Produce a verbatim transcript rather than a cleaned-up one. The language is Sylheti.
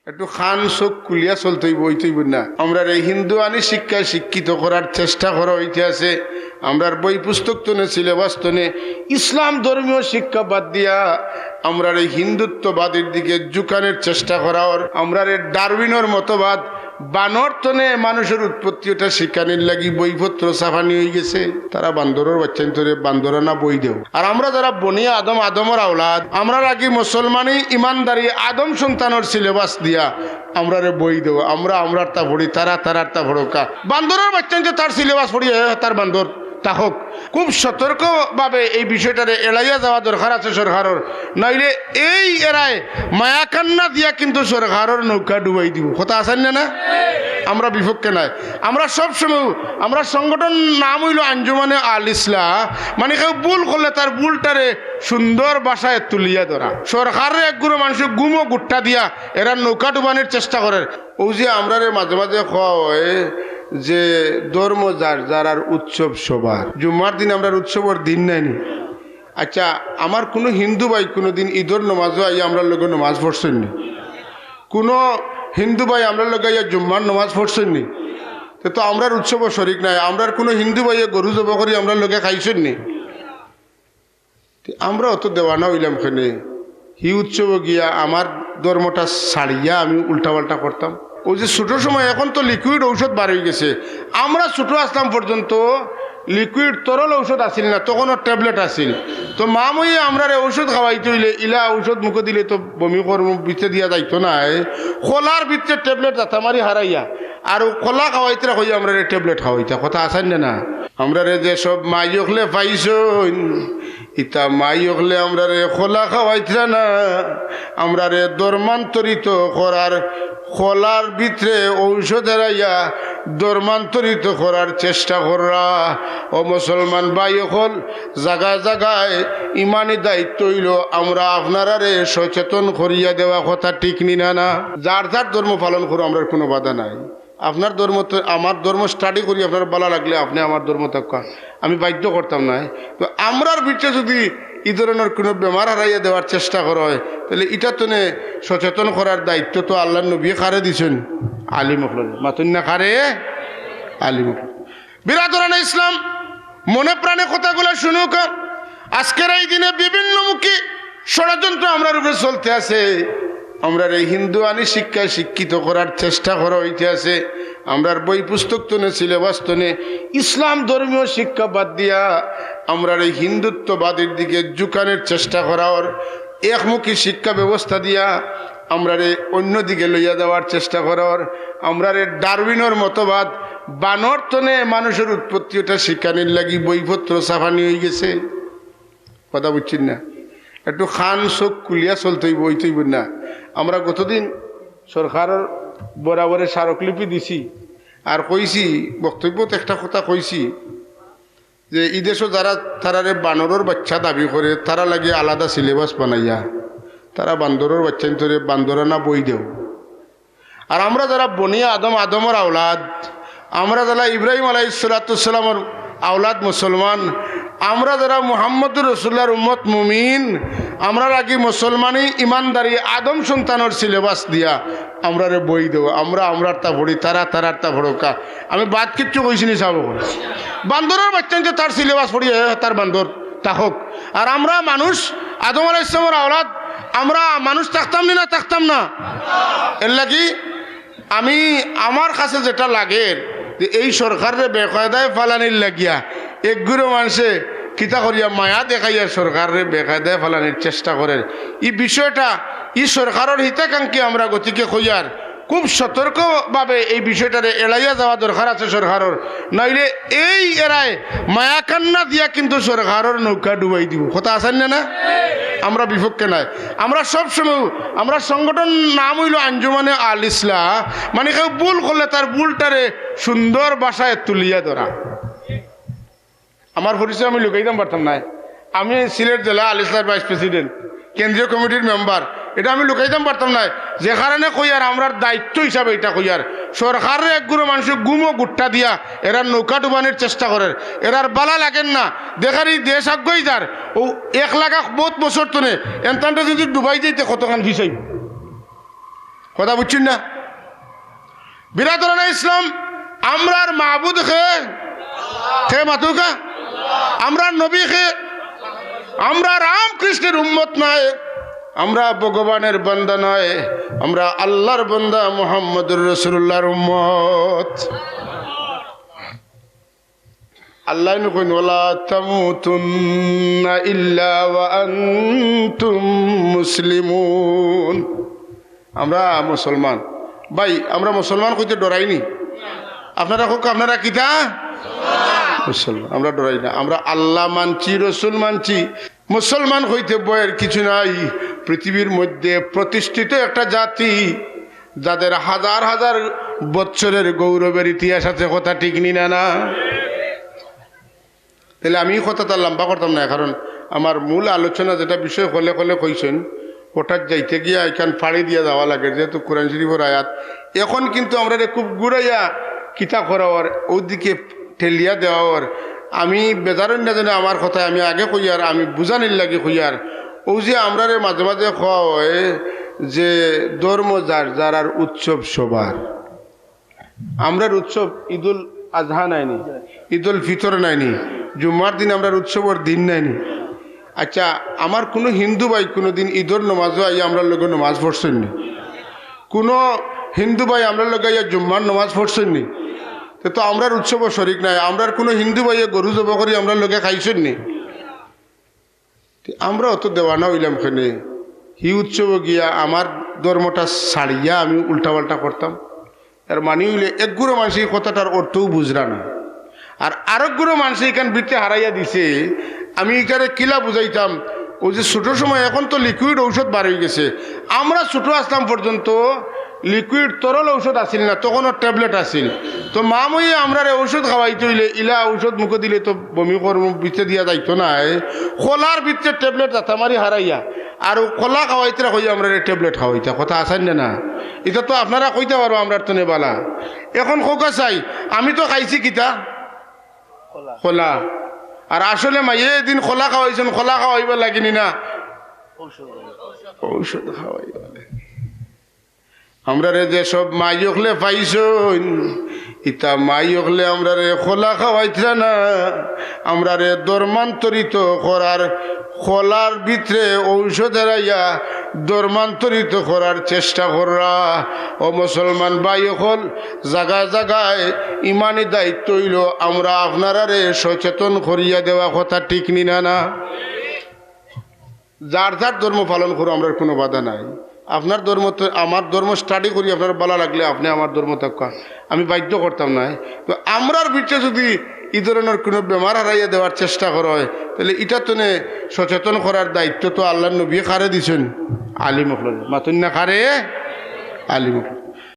একটু কান চোখ খুলিয়া চলতে অইবো, অইতে অইবো না? আমরারে হিন্দুয়ানি শিক্ষায় শিক্ষিত করার চেষ্টা করা অইতে আছে। আমরার বই পুস্তক তনে, সিলেবাস তনে ইসলাম ধর্মীয় শিক্ষা বাদ দিয়া আমরারে হিন্দুত্ববাদের দিকে ঝুকানোর চেষ্টা করা অর। আমরারে ডারউইনর মতবাদ, বানর তনে মানুষর উৎপত্তি, ওটা শিখানির লাগি বইপত্র ছাপানি অইগেছে। তারা বান্দরর বাচ্চাইন্তরে বান্দরানা বই দেও। আর আমরা যারা বনি আদম, আদমর আওলাদ, আমরার আগে মুসলমানি, ইমানদারি, আদম সন্তানর সিলেবাস দিয়া আমরারে বই দেও। আমরা আমরারতা পড়ি, তারা তারারতা পড়উক্কা। বান্দরর বাচ্চাইন্তে তার সিলেবাস পড়ি, হে তার বান্দর, তা হউক। খুব সতর্কভাবে এই বিষয়টারে এড়াইয়া যাওয়া দরকার আছে সরকারর। নাইলে এই এরায় মায়াকান্না দিয়া কিন্তু সরকারর নৌকা ডুবাই দিব। কথা আছে না, না? আমরা বিপক্ষে নাই। আমরা সব সময়, আমরা সংগঠন নাম অইলো আঞ্জুমানে আল ইসলাহ, মানে কেউ ভুল করলে তার ভুলটারে সুন্দর ভাষায় তুলিয়া ধরা। সরকাররে একগুলো মানুষে গুমো গুট্টা দিয়া এরা নৌকা ডুবানির চেষ্টা করের। অউ যে আমরারে মাঝে মাঝে কওয়া অয় যে ধর্ম যার যার আর উৎসব সবার, জুম্মার দিন আমরার উৎসবর দিন নায়নি? আচ্ছা, আমার কুনু হিন্দু ভাই কুনুদিন ঈদর নমাজো আইয়া আমরার লগে নমাজ পড়ছইন নি? কুনু হিন্দু ভাই আমরার লগে আইয়া জুম্মার নমাজ পড়ছইন নি? তে তো আমরার উৎসবো শরিক নায়। আমরার কুনু হিন্দু ভাইয়ে গরু জবো করি আমরার লগে খাইছইন নি? তে আমরা অত দেওয়ানা অইলাম কেনে? হি উৎসবো গিয়া আমার ধর্মটা ছাড়িয়া আমি উল্টাপাল্টা করতাম। অউ যে ছোট সময়, এখন তো লিকুইড ঔষধ বার অইগেছে। আমরা ছোট আছলাম পর্যন্ত লিকুইড তরল ঔষধ আছিল না, তখনও ট্যাবলেট আছিল। তো মামুয়ে আমরারে ঔষধ খাওয়াইতে অইলে ইলা ঔষধ মুখো দিলে তো বমি করমু, ভিতরে দিয়া যাইতো নায়। খোলার ভিতরে ট্যাবলেট জাতা মারি হারাইয়া, আর অউ খোলা খাওয়াইতরা কইয়া আমরারে ট্যাবলেট খাওয়াইতা। কথা আছে না, না? আমরারে যে সব মাই অকলে পাইছইন, ইতা মাই অকলে আমরারে খোলা খাওয়াইতরা না, আমরারে ধর্মান্তরিত করার, খোলার ভিতরে ঔষধ এরাইয়া ধর্মান্তরিত করার চেষ্টা কররা। ও মুসলমান ভাই অকল, জাগায় জাগায় ইমানি দায়িত্ব অইলো আমরা আপনারারে সচেতন করিয়া দেওয়া। কথা ঠিক নি না, না? যার যার ধর্ম পালন করো, আমরার কুনু বাধা নাই। আপনার ধর্ম তো আমার ধর্ম স্টাডি করি আপনার ভালা লাগলে আপনে আমার ধর্ম থাকা, আমি বাধ্য করতাম নায়। তো আমরার ভিতরে যুদি ই ধরনর কুনু বেমার হারাইয়া দেওয়ার চেষ্টা করা অয়, তাইলে ইটা তনে সচেতন করার দায়িত্ব তো আল্লার নবীয়ে কারে দিছইন? আলিম অকলরে। মাতইন না কারে? আলিম অকলরে। বিরাদরানে ইসলাম, মনে প্রাণে কথাগুলা শুনউক্কা। আজকের এই দিনে বিভিন্নমুখী ষড়যন্ত্র আমরার উপরে চলতে আছে। আমরারে হিন্দুয়ানি শিক্ষায় শিক্ষিত করার চেষ্টা করা অইতে আছে। আমরার বই পুস্তক তনে, সিলেবাস তনে ইসলাম ধর্মীয় শিক্ষা বাদ দিয়া আমরারে হিন্দুত্ববাদের দিকে ঝুকানোর চেষ্টা করা অর। একমুখী শিক্ষা ব্যবস্থা দিয়া আমরারে অইন্য দিকে লইয়া যাওয়ার চেষ্টা করা অর। আমরারে ডারউইনর মতবাদ, বানর তনে মানুষর উৎপত্তি, ওটা শিখানির লাগি বইপত্র ছাপানি অইগেছে। কথা বুঝছইন না? একটু কান চোখ খুলিয়া চলতে অইবো, অইতে অইবো না? আমরা গতদিন সরকারর বরাবরে স্মারকলিপি দিছি, আর কইছি, বক্তব্যত একটা কথা কইছি যে ই দেশো যারা তারারে বানরর বাচ্চা দাবি করে, তারার লাগি আলাদা সিলেবাস বানাইয়া তারা বান্দরর বাচ্চাইন্তরে বান্দরানা বই দেও। আর আমরা যারা বনি আদম, আদমর আওলাদ, আমরা যারা ইব্রাহিম আলাইহিস সালাতু ওয়াস সালামর আওলাদ মুসলমান, আমরা যারা মুহাম্মদুর রাসূলুল্লাহর উম্মত মুমিন, আমরার আগে মুসলমানি, ইমানদারি, আদম সন্তানর সিলেবাস দিয়া আমরারে বই দেও, আমরা আমরারতা পড়ি, তারা তারারতা পড়উক্কা। আমি বাদ কিচ্ছু কইছি নি সাব অকল? বান্দরর বাচ্চাইন্তে তার সিলেবাস পড়ি, হে তার বান্দর, তা হউক। আর আমরা মানুষ, আদম আলাইহিস সালামর আওলাদ, আমরা মানুষ থাকতাম নি না থাকতাম না? এরলাগি আমি, আমার কাছে যেটা লাগের যে এই সরকাররে বেকায়দায় ফালানির লাগিয়া একগুলো মানষে কিতা করিয়া মায়া দেখাইয়া সরকাররে বেকায়দায় ফালানির চেষ্টা করের। ই বিষয়টা ই সরকারর হিতাকাঙ্ক্ষী আমরা, গতিকে কইয়ার খুব সতর্কভাবে এই বিষয়টারে এড়াইয়া যাওয়া দরকার আছে সরকারর। নাইলে এই এরায় মায়াকান্না দিয়া কিন্তু সরকারর নৌকা ডুবাই দিব। কথা আছে না, না? আমরা বিপক্ষে নাই। আমরা সব সময়, আমরা সংগঠন নাম অইলো আঞ্জুমানে আল ইসলাহ, মানে কেউ ভুল করলে তার ভুলটারে সুন্দর ভাষায় তুলিয়া ধরা। আমার পরিচয় আমি লুকাইতাম পারতাম নায়। আমি সিলেট জেলা আল ইসলাহর ভাইস প্রেসিডেন্ট, কেন্দ্রীয় কমিটির মেম্বার, এটা আমি লুকাইতাম পারতাম নায়। যে কারণে কইয়ার, আমরার দায়িত্ব হিসাবে এটা কইয়ার, সরকাররে একগুলো মানষে গুমো গুট্টা দিয়া এরা নৌকা ডুবানির চেষ্টা করের, এরার বালা লাগের না। দেখের ই দেশ আগুয়াই যার, অউ এক লাখ বহুত বছর তনে এনতানটা যুদি ডুবাই যাইতে কতখান পিছাইব। কথা বুঝছইন না? বিরাদরানে ইসলাম, আমরার মাবুদ কে? কে মাতুকা? আমরার নবী কে? আমরা রামকৃষ্ণের উম্মত নায়, আমরা ভগবানের বান্দা নায়, আমরা আল্লাহর বান্দা মুহাম্মদুর রাসূলুল্লাহর উম্মত। আল্লাহ নু কইন, "ওয়ালা তামুতুন্না ইল্লা ওয়া আনতুম মুসলিমুন।" আমরা মুসলমান। ভাই, আমরা মুসলমান কইতে ডরাইনি? আপনারা কউক্কা, আপনারা কিতা? মুসলমান। আমরা ডরাই না। আমরা আল্লাহ মানছি, রসুল মানছি, মুসলমান কইতে ভয়ের কিছু নাই। পৃথিবীর মধ্যে প্রতিষ্ঠিত একটা জাতি, যাদের হাজার হাজার বৎসরের গৌরবের ইতিহাস আছে, কথা ঠিক নি না? না, তাইলে আমি এই কথাটা লম্বা করতাম না, কারণ আমার মূল আলোচনা যেটা বিষয় খোলে খোলে কইছইন, ওটার যাইতে গিয়া এখান ফাড়ি দিয়া যাওয়া লাগে, যেহেতু কোরআন শরীফের আয়াত। এখন কিন্তু আমরারে খুব ঘুরাইয়া কিতা করা অর, ওদিকে ঠেলিয়া দেওয়া অর। আমি বেজার অইন না যেন আমার কথায় আমি আগে কইয়ার, আমি বুঝানির লাগি কইয়ার। ও যে আমরারে মাঝে মাঝে কওয়া অয় যে ধর্ম যার যার আর উৎসব সবার। আমরার উৎসব ঈদুল আজহা নায়নি, ঈদুল ফিতর নায়নি, জুম্মার দিন আমরার উৎসবর দিন নায়নি। আচ্ছা, আমার কুনু হিন্দু ভাই কুনুদিন ঈদর নমাজো আইয়া আমরার লগে নমাজ পড়ছইন নি? কুনু হিন্দু ভাই আমরার লগে আইয়া জুম্মার নমাজ পড়ছইন নি? তে তো আমরার উৎসবো শরিক নায়। আমরার কুনু হিন্দু ভাইয়ে গরু জবো করি আমরার লগে খাইছইন নি? তে আমরা অত দেওয়ানা অইলাম কেনে? হি উৎসবো গিয়া আমার ধর্মটা ছাড়িয়া আমি উল্টাপাল্টা করতাম? এর মানি অইলে একগুরু মানষে ই কথাটার অর্থও বুঝরা না। আর আরকগুরু মানষে ইখান ভিতরে হারাইয়া দিছে, আমি ইখানে কিলা বুঝাইতাম? ওই যে ছোট সময়, এখন তো লিকুইড ঔষধ বার অইগেছে, আমরা ছোট আছলাম পর্যন্ত লিকুইড তরল ঔষধ আছিল না, তখনও ট্যাবলেট আছিল। তো মামুয়ে আমরারে ঔষধ খাওয়াইতে অইলে ইলা ঔষধ মুখো দিলে তো বমি করমু, ভিতরে দিয়া যাইতো নায়। খোলার ভিতরে ট্যাবলেট জাতা মারি হারাইয়া, আর ও খোলা খাওয়াইতরা কইয়া আমরারে ট্যাবলেট খাওয়াইতা, কথা আছইন না? না, ইটা তো আপনারা কইতা পারবা আমরার তনে বালা। এখন কউক্কা চাই, আমি তো খাইছি কিতা? খোলা। আর আসলে মাইয়ে এদিন খোলা খাওয়াইছইন, খোলা খাওয়াইবার লাগি নি না, ঔষধ খাওয়াইবার লাগি। আমরারে যে সব মাই অকলে পাইছইন, ইতা মাই অকলে আমরারে খোলা খাওয়াইতরা না, আমরারে ধর্মান্তরিত করার, খোলার ভিতরে ঔষধ এরাইয়া ধর্মান্তরিত করার চেষ্টা কররা। ও মুসলমান ভাই অকল, জাগায় জাগায় ইমানি দায়িত্ব অইলো আমরা আপনারারে সচেতন করিয়া দেওয়া, কথা ঠিক নি না? না, যার যার ধর্ম পালন করো, আমরার কুনু বাধা নাই। আপনার ধর্ম তো, আমার ধর্ম স্টাডি করি আপনার বালা লাগলে আপনে আমার ধর্ম থাকউক্কা, আমি বাধ্য করতাম নায়। তো আমরার ভিতরে যুদি ই ধরনর কুনু বেমার হারাইয়া দেওয়ার চেষ্টা করা অয়, তাইলে ইটা তনে সচেতন করার দায়িত্ব তো আল্লাহর নবীয়ে কারে দিছইন? আলিম অকলরে। মাতইন না কারে? আলিম অকলরে।